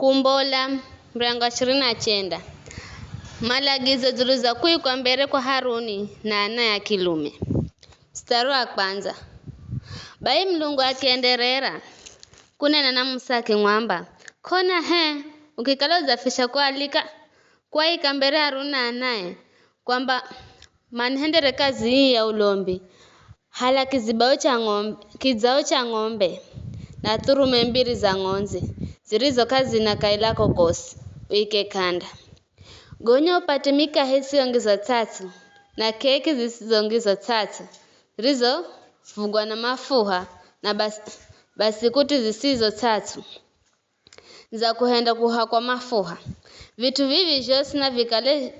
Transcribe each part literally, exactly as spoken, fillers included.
Kumbola, mrengo wa ishirini na chenda. Malagizo dzulu za kuikwa mbere kwa Haruni na anae a kilume. Mstari wa kwanza. Bai Mulungu akienderera kunena na Musa akimwamba, k'ona he, ukikala udzafisha kualika, kuaika mbere Haruni na anae, kwamba manihendere kazi ii ya ulombi, hala kizibao cha ng'ombe, kidzao cha ng'ombe, na thurume mbiri za ng'ondzi, zirizo k'azina kaila kokosi, uike k'anda. Gonya upate mikahe isiyongiza ts'ats'u, na k'eki zisizongiza ts'ats'u, zirizovugwa na mafuha, na bas-, basikuti zisizo ts'ats'u, za kuhenda kuhakwa mafuha. Vit'u vivi zhosi navikale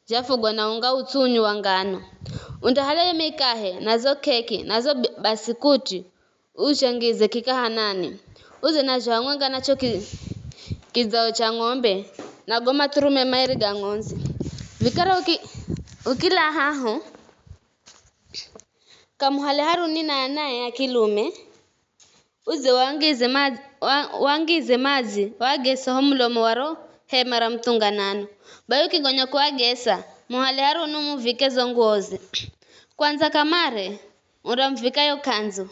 zhafugwa na unga utsunyu wa ngano. Unda hala yo mikahe, na zo k'eki, na zo bi-, basikuti, uzhangize kikahanani. Uze nazho hamwenga na cho ki-, kidzao cha ng'ombe, na go mathurume mairi ga ng'ondzi. Vikara uki-, ukila haho, kamuhale Haruni na anae a kilume, uze wangize madzi, wa-, wangize madzi, wagese ho mulomo wa ro hema ra muthunganano. Bai ukigonya kuwagesa, muhale Haruni umuvike zo nguoze. Kwandza kamare, undamuvika yo k'andzu.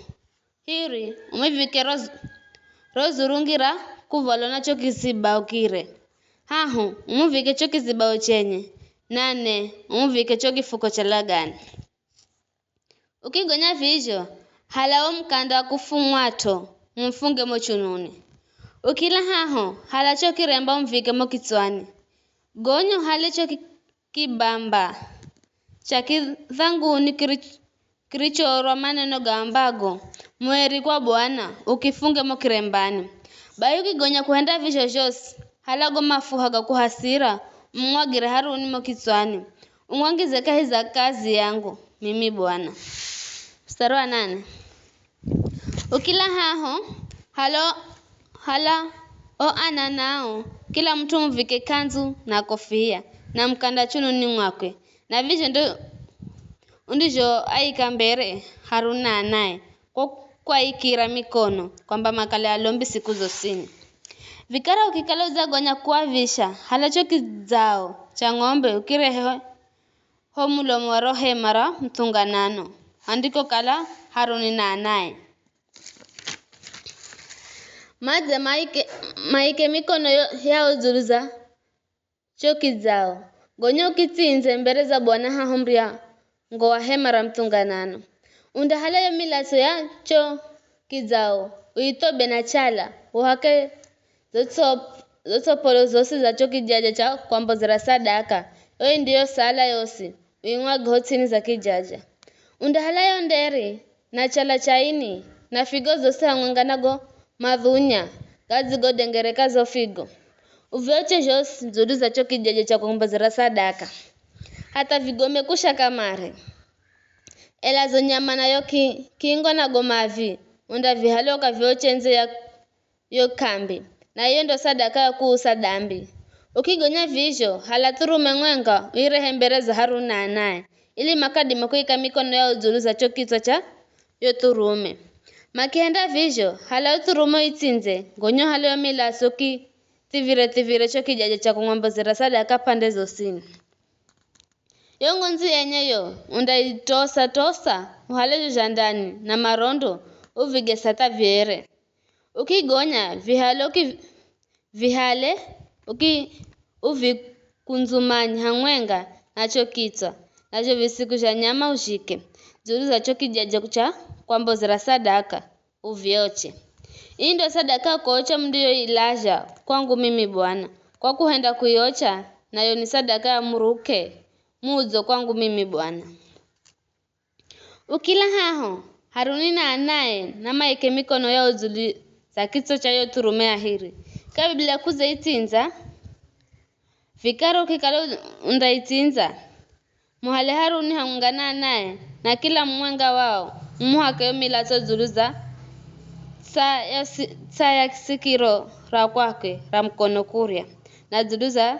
Hiri, umuvike ro zu-, ro zurungi ra kuvalwa na cho kizibao kire. Hahu, umuvike cho kizibao chenye, na ne, umuvike cho kifuko cha lagani. Ukigonya vizho, hala wo mukanda wa kufung'wat'o, mumufunge mo chununi. Ukila haho, hala cho kiremba umuvike mo kitswani. Gonya uhale cho ki-, kibamba cha kidhanguni kiri-, kirichorwa maneno gaambago, mueri kwa Bwana, ukifunge mo kirembani. Bai ukigonya kuhenda vizho zhosi, hala go mafuha ga kuhasira, umumwagire Haruni mo kitswani, umwangize kahi za kazi yangu, mimi Bwana. Mstari wa nane. Ukila haho, halo, hala o ana nao, kila mut'u umuvike k'andzu na kofia, na mukanda chununi mwakwe, na vizho ndo undizhoaika mbere Haruni na anae, kwa kwaikira mikono, kwamba makale alombi siku zosini. Vikara ukikala udzagonya kuavisha, hala cho kidzao cha ng'ombe ukirehe ho mulomo wa ro hema ra muthunganano, andikokala Haruni na anae. Madze maike, maike mikono yo, yao dzulu za cho kidzao, gonya ukitsindze mbere za Bwana haho muryango wa hema ra muthunganano. Unda hala yo milatso ya cho kidzao, uithobe na chala, uhake zo tso-, zo tsopolo zosi za cho kijaja cha kwambozera sadaka, yo indiyo sala yosi, uimwage ho ts'ini za kijaja. Unda hala yo nderi, na chala cha ini, na figo zosi hamwenga na go madhunya gadzigodengereka zo figo. Uvioche zhosi dzulu za cho kijaja cha kwambozera sadaka. Hatha vigome kusha kamare. Ela zo nyama na yo ki-, kingo na go mavi, undavihale ukavioche ndze ya yo k'ambi, na iyo ndo sadaka ya kuusa dambi. Ukigonya vizho, hala thurume mwenga uirehe mbere za Haruni na anae, ili makadime kuika mikono yao dzulu za cho kitswa cha yo thurume. Makihenda vizho, hala yo thurume uitsindze, gonya hale yo milatso ukithivire-thivire cho kijaja cha kumwambozera sadaka pande zosini. Yo ng'ondzi yenye yo undaitosa-tosa, uhale zho zha ndani na marondo, uvigese hatha viere. Ukigonya, vihale uki-, vihale uki-, uvikundzumanye hamwenga na cho kitswa, na zho visiku zha nyama uzhike dzulu za cho kijaja cha kwambozera sadaka, uvioche. Ii ndo sadaka ya kuocha mundiyoilazha kwangu mimi Bwana, kwa kuhenda kuiocha, nayo ni sadaka ya muruke mudzo kwangu mimi Bwana. Ukila haho, Haruni na anae namaike mikono yao dzulu za kitswa cha yo thurume ahiri, kabila kudzaitsindza, vikara ukikala undaitsindza, muhale Haruni hamwenga na anae, na kila mumwenga wao, mumuhake yo milatso dzulu za tsa ya si-, tsa ya sikiro ra kwakwe ra mukono kurya, na dzulu za,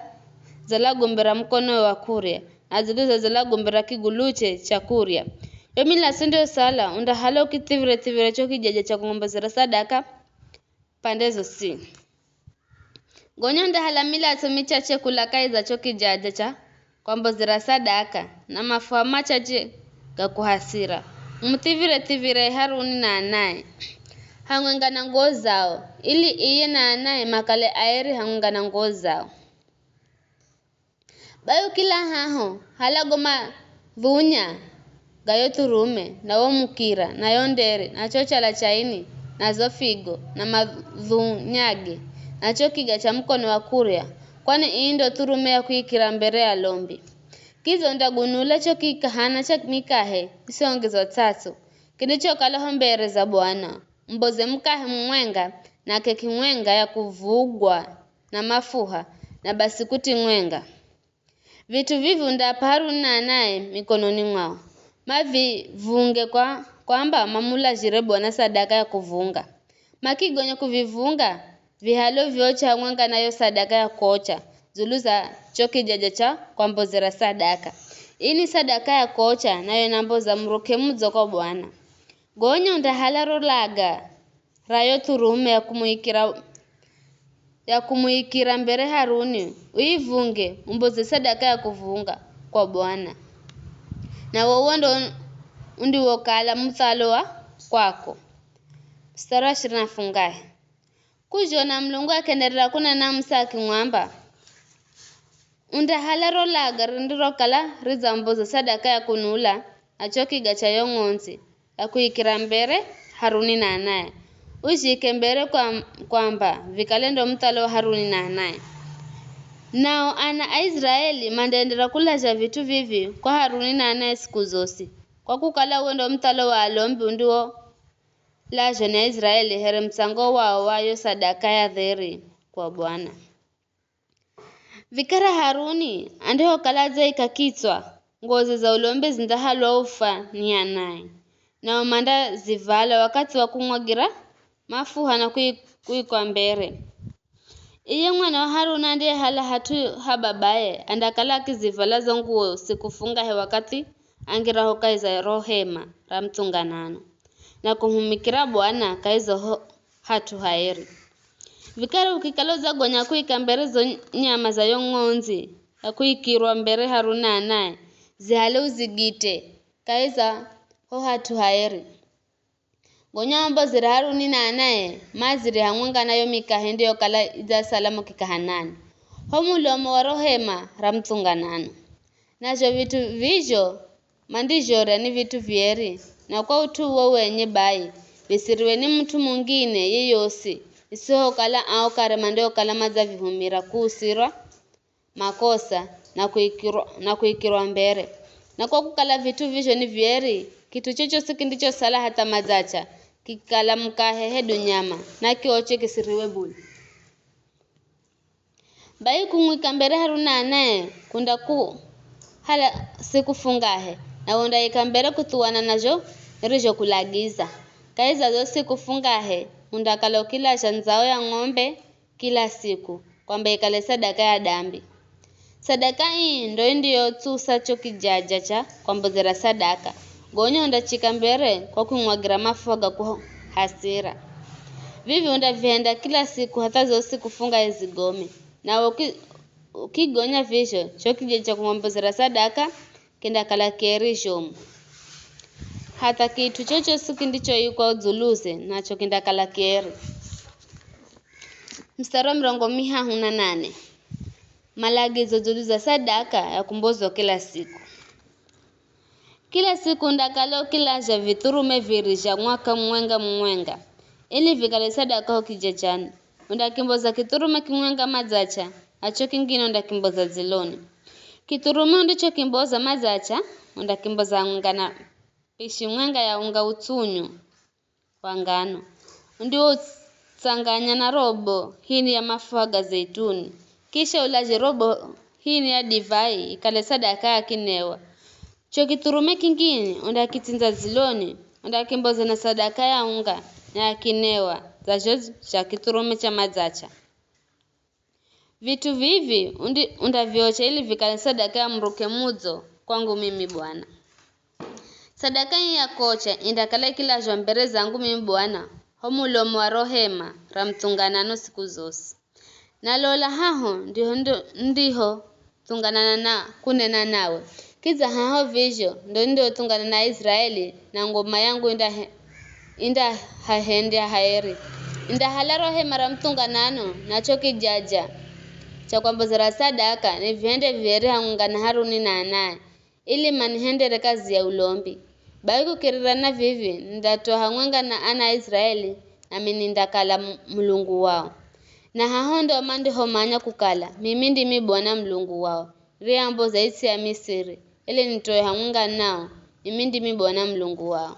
za lagombe ra mukono wa kurya, na dzulu za, za lagombe ra kiguluche cha kurya. Yo milatso ndiyosala, undahale ukithivire-thivire cho kijaja cha kumwambozera sadaka pande zosini. Gonya undahala milatso michache kula kahi za cho kijaja cha kwambozera sadaka, na mafuha machache ga kuhasira, umuthivire-thivire Haruni na anae, hamwenga na nguwo zao, ili iye na anae makale aeri hamwenga na nguwo zao. Bai ukila haho, hala go madhunya ga yo thurume, na wo mukira, na yo ndere, na cho chala cha ini, na zo figo, na madhunyage, na cho kiga cha mukono wa kurya, kwani ii ndo thurume ya kuikira mbere ya lombi. Kidza undagunula cho kikahana cha mikahe isiongezwa ts'ats'u, kindichokala ho mbere za Bwana, umboze mukahe mumwenga, na k'ek'i mwenga ya kuvugwa na mafuha, na basikuti mwenga. Vit'u vivi undaap'a Haruni na anae mikononi mwao, mavivunge kwa, kwamba mamulazhire Bwana sadaka ya kuvunga. Makigonya kuvivunga, vihale uviocha hamwenga na yo sadaka ya kocha dzulu za cho kijaja cha kwambozera sadaka. Ii ni sadaka ya kocha, nayo namboza muruke mudzo kwa Bwana. Gonya undahala ro laga ra yo thurume ya kumuikira, ya kumuikira mbere Haruni, uivunge, umboze sadaka ya kuvunga kwa Bwana. Na wo uwo ndo undiwokala muthalo wa kwako. Mstari wa ishirini na fungahe. Kuzhona Mulungu akenderera kunena na Musa akimwamba, undahala ro laga rindirokala ridzamboza sadaka ya kunula, na cho kiga cha yo ng'ondzi, ya kuikira mbere Haruni na anae. Uzhike mbere kwa, kwamba vikale ndo muthalo wa Haruni na anae. Nao ana a Israeli mandaendera kulazha vit'u vivi kwa Haruni na anae siku zosi, kwa kukala uwo ndo muthalo wa alombi undiwolazhwa ni Aisraeli here mutsango wao wa yo sadaka ya dheri kwa Bwana. Vikara Haruni andihokala adzaika kitswa, ngozi za ulombi zindahalwa ufa ni anae, nao mandazivala wakathi wa kumwagira mafuha na kui-, kuikwa mbere. Iye mwana wa Haruni andiyehala hat'u ha babaye andakala akizivala zo nguwo siku fungahe wakathi angiraho kahi za ro hema ra muthunganano, na kumuhumikira Bwana kahi za ho hat'u haeri. Vikara ukikala udzagonya kuika mbere zo nyama za yo ng'ondzi ya kuikirwa mbere Haruni na anae, zihale uzigite kahi za ho hat'u haeri. Gonya wambozere Haruni na anae, mazire hamwenga na yo mikahe ndiyokala idzasala mo kikahanani, ho mulomo wa ro hema ra muthunganano. Nazho vit'u vizho mandizhorya ni vit'u vieri, na kwa ut'u uwo wenye bai, visiriwe ni mut'u mungine yeyosi, isihokala ao kare mandiokala madzavihumira kuusirwa makosa na kuikirwa, na kuikirwa mbere. Na kwa kukala vit'u vizho ni vieri, kit'u chochosi kindichosala hatha madzacha, kikala mukahe hedu nyama, nakioche kisiriwe bule. Bai kumwika mbere Haruni na anae kundakuhala siku fungahe, na undaika mbere kuthuwana na zho nirizhokulagiza. Kahi za zo siku fungahe, undakala ukilazha ndzao ya ng'ombe kila siku, kwamba ikale sadaka ya dambi. Sadaka ii ndo indiyotsusa cho kijaja cha kwambozera sadaka, gonya undachika mbere kwa kumwagira mafuha ga kuhasira. Vivi undavihenda kila siku hatha zo siku fungahe zigome. Nawe uki-, ukigonya vizho, cho kijaja cha kumwambozera sadaka kindakala kieri zhomu. Hatha kit'u chochosi kindichoikwa udzuluze, nacho kindakala kieri. Mstari wa mirongo mihahu na nane. Malagizo dzulu za sadaka ya kumbozwa kila siku. Kila siku undakala ukilazha vithurume viri zha mwaka mumwenga-mumwenga, ili vikale sadaka ho kijajani. Undakimboza kithurume kimwenga madzacha, na cho kingine undakimboza dziloni. Kithurume undichokimboza madzacha, undakimboza hamwenga na pishi mwenga ya unga utsunyu wa ngano, undiwoutsanganya na robo hini ya mafuha ga zeituni, kisha ulazhe robo hini ya divai ikale sadaka ya kinewa. Cho kithurume kingine undakitsindza dziloni, undakimboza na sadaka ya unga na ya kinewa, dza zho zha kithurume cha madzacha. Vit'u vivi undi-, undaviocha ili vikale sadaka ya muruke mudzo kwangu mimi Bwana. Sadaka ii ya kocha indakala ikilazhwa mbere zangu mimi Bwana, ho mulomo wa ro hema ra muthunganano siku zosi. Na lola haho ndiho, ndo, ndiho thunganana na kunena nawe. Kidza haho vizho ndo nindothungana na Aiziraeli na ngoma yangu indahe-, indahahendya haeri. Indahala ro hema ra muthunganano na cho kijaja cha kwambozera sadaka, nivihende vieri hamwenga na Haruni na anae, ili manihendere kazi ya ulombi. Bai kukirira na vivi, nindatoa hamwenga na ana a Iziraeli, nami nindakala Mu-, Mulungu wao. Na haho ndo mandihomanya kukala mimi ndimi Bwana Mulungu wao, niriamboza its'i ya Misiri, ili nitoe hamwenga nao, mimi ndimi Bwana Mulungu wao.